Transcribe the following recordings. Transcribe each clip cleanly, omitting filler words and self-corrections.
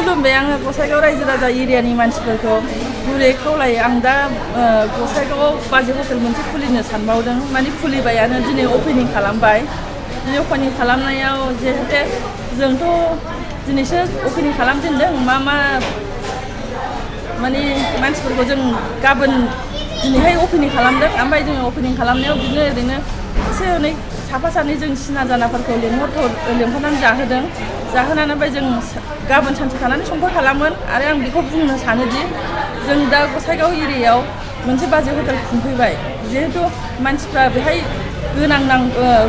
खुलुमबाय आङो गसाइगाव रायजो राजा एरियानि मानसिफोरखौ गुरै खावलायो आं दा गसाइगावआव बाजै हटेल मोनसे खुलिनो सानबावदों माने खुलिबायानो दिनै अपेनिं खालामबाय दिनै अपेनिं खालामनायाव जिहेतु जोंथ' दिनैसो अपेनिं खालामजेनदों मा माने मानसिफोरखौ जों गाबोन दिनैहाय अपेनिं खालामदों ओमफ्राय जोङो अपेनिं खालामनायाव बिदिनो ओरैनो एसे एनै साफा सानै जों सिना जानाफोरखौ लेंहरनानै जाहोनानै ओमफ्राय जों गाबोन सानसे थानानै समफोर खालामगोन आरो आं बेखौ बुंनो सानोदि जों दा गसाइगाव एरियायाव मोनसे बाजै हटेल खुंफैबाय जिहेथु मानसिफ्रा बेहाय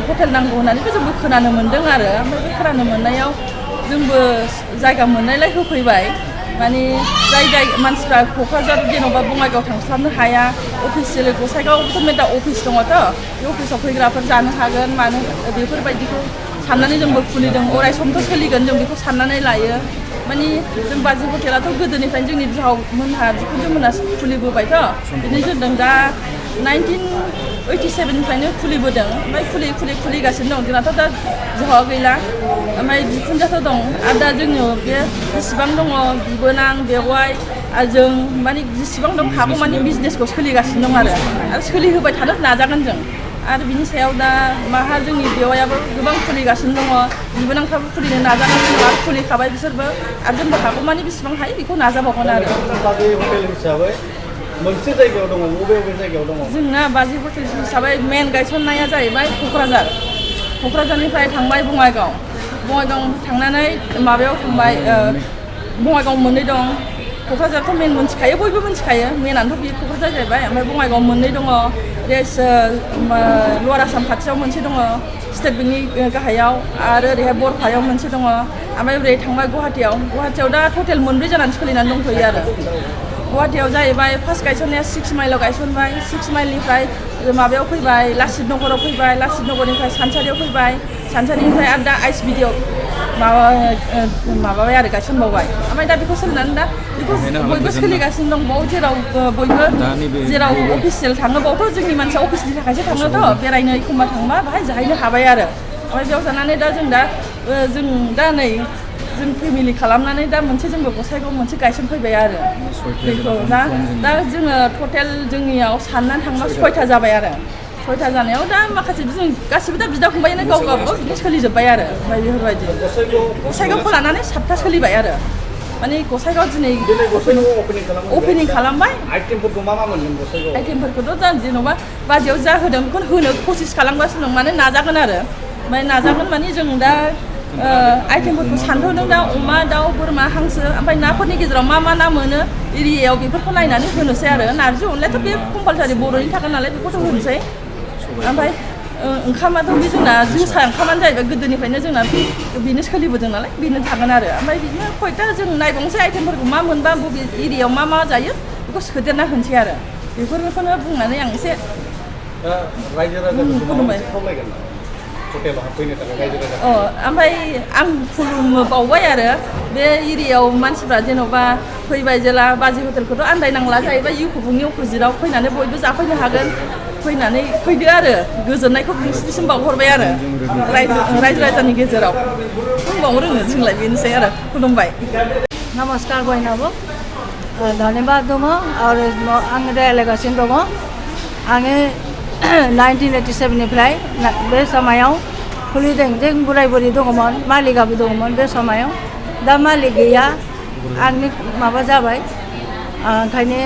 हटेल नांगौ होननानैबो जोंबो खोनानो मोन्दों आरो ओमफ्राय बे खोनानो मोननायाव जोंबो जायगा मोननायलाय होफैबाय माने जाय मानसिफ्रा क'क्राझार जेन'बा बङाइगाव थांस्लाबनो हाया अफिसियेल गसाइगाव गभर्नमेन्टआ अफिस दङथ' बे अफिसाव फैग्राफोर जानो हागोन मानो बेफोरबायदिखौ साननानै जोंबो खुलिदों अराय समथ' सोलिगोन जों बेखौ साननानै लायो माने जों बाजै हटेलाथ' गोदोनिफ्रायनो जोंनि बिहावमोनहा बिखुनजोमोनहा खुलिबोबायथ' बिदिनो जों दा 1987 निफ्रायनो खुलिबोदों ओमफ्राय खुलिगासिनो दं जोंनाथ' दा बिहावा गैला ओमफ्राय बिखुनजोआथ' दं आरो दा जोङो बे जेसेबां दङ बिबोनां बेवाइ आरो जों माने जेसेबां दं हागौमानि बिजनेसखौ सोलिगासिनो दं आरो सोलिहोबाय थानो नाजागोन जों आरो बिनि सायाव दा जोंनि बेवायाबो गोबां खुलिगासिनो दङ बिबोनांफ्राबो खुलिनो नाजागासिनो दं आरो खुलिखाबाय बिसोरबो आरो जोंबो हागौमानि बेसेबां हायो बेखौ नाजाबावगोन आरो मोनसे जायगायाव दङ बबे जायगायाव दङ जोंना बाजै हटेल हिसाबै मेन गायसननाया जाहैबाय क'क्राझारनिफ्राय थांबाय बङाइगाव थांनानै माबायाव थांबाय बङाइगाव मोननै दं क'क्राझारथ' मेन मोनथिखायो बयबो मोनथिखायो मेनानोथ' बे क'क्राझार जाहैबाय ओमफ्राय बङाइगाव मोननै दङ लवार आसाम खाथियाव मोनसे दङ स्टेट बेंकनि गाहायाव आरो ओरैहाय बरफायाव मोनसे दङ ओमफ्राय ओरै थांबाय गुवाहाटियाव दा टटेल मोनब्रै जानानै सोलिनानै दंथ'यो आरो गुवाहाटियाव जाहैबाय फार्स्ट गायसननाया 6 माइलाव गायसनबाय 6 माइलनिफ्राय माबायाव फैबाय लासित नगराव फैबाय लासित नगरनिफ्राय सानसारियाव फैबाय सानसारिनिफ्राय आरो दा आइसबिडियाव माबाबाय आरो गायसनबावबाय ओमफ्राय दा बेखौ सोलिनानै दा बेखौ बयबो सोलिगासिनो दं बाव जेराव अफिसियेल थाङो बावथ' जोंनि मानसिया अफिसनि थाखायसो थाङोथ' बेरायनो एखमबा थांबा बाहाय जाहैनो हाबाय आरो ओमफ्राय बेयाव जानानै दा जों नै जों फेमिलि खालामनानै दा मोनसे जोंबो गसाइगाव मोनसे गायसनफैबाय आरो बेखौ दा जोङो टटेल जोंनियाव साननानै थांबा 6टा जाबाय आरो 6टा जानायाव दा माखासे जों गासिबो दा बिदा फंबायनो गाव गावबागाव बिदिनो सोलिजोब्बाय आरो ओमफ्राय बेफोरबायदि गसाइगावखौ लानानै 7टा सोलिबाय आरो माने गसाइगाव दिनै अपेनिं खालामबाय आइटेमफोरखौ मा मोनगोन गसाइगाव आइटेमफोरखौथ' दा जेन'बा बाजैयाव जा होदों बेखौनो होनो कसिस खालामगासिनो दं माने नाजागोन आरो ओमफ्राय नाजागोन माने जों दा आइटेमफोरखौ सानथ'दों दा अमा दाउ बोरमा हांसो ओमफ्राय नाफोरनि गेजेराव मा ना मोनो एरियायाव बेफोरखौ नायनानै होनोसै आरो नारजि अनलायाथ' बे कम्पालसारि बर'नि थाखाय नालाय बेखौथ' होनोसै ओमफ्राय ओंखामाथ' बे जोंना जोसा ओंखामानो जाहैबाय गोदोनिफ्रायनो जोंना बेनो सोलिबोदों नालाय बेनो थागोन आरो ओमफ्राय बिदिनो खयथा जों नायबावनोसै आइटेमफोरखौ मा मोनबा बबे एरियायाव मा जायो बेखौ सोदेरना होनोसै आरो बेफोरखौनो बुंनानै आं एसे खुलुमबाय ओमफ्राय आं खुलुमबावबाय आरो बे एरियायाव मानसिफ्रा जेन'बा फैबाय जेला बाजै हटेलखौथ' आन्दायनांला जाहैबाय इउकुबनि अपोजिटआव फैनानै बयबो जाफैनो हागोन फैदो आरो गोजोननायखौ नोंसिनिसिम बावहरबाय आरो रायजो राजानि गेजेराव बुंबावनो रोङो जोंलाय बेनोसै आरो खुलुमबाय नमस्कार बयनाबो धन्यवाद दङ आरो आं रायज्लायगासिनो दङ आङो 1987 निफ्राय बे समायाव खुलिदों जों बोराय बुरि दङमोन मालिकआबो दङमोन बे समायाव दा मालिक गैया आंनि माबा जाबाय ओंखायनो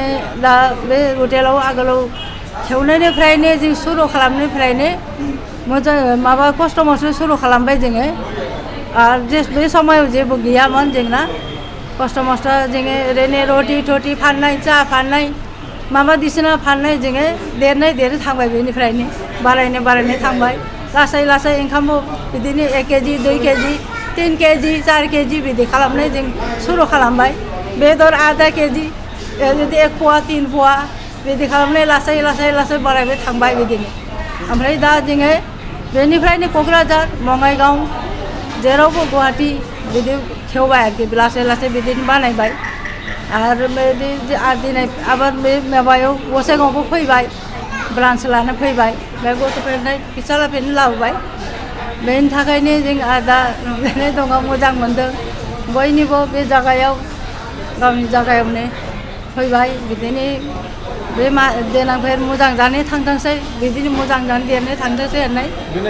दा बे हटेलाव आगोलाव खेवनायनिफ्रायनो जों सुरु खालामनायनिफ्रायनो मोजां माबा खस्थ' मस्थ' सुरु खालामबाय जोङो आरो बे समायाव जेबो गैयामोन जोंना खस्थ' मस्थ' जोङो ओरैनो रटि थटि फाननाय चा फाननाय बायदिसिना फाननाय जोङो देरनो थांबाय बेनिफ्रायनो बारायनो थांबाय लासै ओंखामखौ बिदिनो 1 केजि 2 केजि 3 केजि 4 केजि बिदि खालामनाय जों सुरु खालामबाय बेदर आधा केजि बिदि 1 पवा 3 पवा बिदि खालामनाय लासै बारायबाय थांबाय बिदिनो ओमफ्राय दा जोङो बेनिफ्रायनो क'क्राझार बङाइगाव जेरावबो गुवाहाटि बिदि खेवबाय आरोखि लासै बिदिनो बानायबाय आरो दिनै आबाद बे माबायाव गसाइगावबो फैबाय ब्रान्स लानो फैबाय बे गथ'फोरनो फिसालाफोरनो लाबोबाय बेनि थाखायनो जों दा दङ मोजां मोनदों बयनिबो बे जायगायाव गावनि जायगायावनो फैबाय बिदिनो बे देनांफोर मोजां जानो थांथोंसै बिदिनो मोजां जानो देरनो थांथोंसै होननाय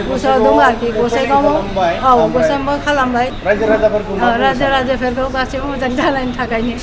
गोसोआव दं आरोखि गसाइगावआव गसाइगावआव खालामबाय रायजो राजाफोरखौ रायजो राजाफोरखौ गासैबो मोजां जानायनि थाखायनो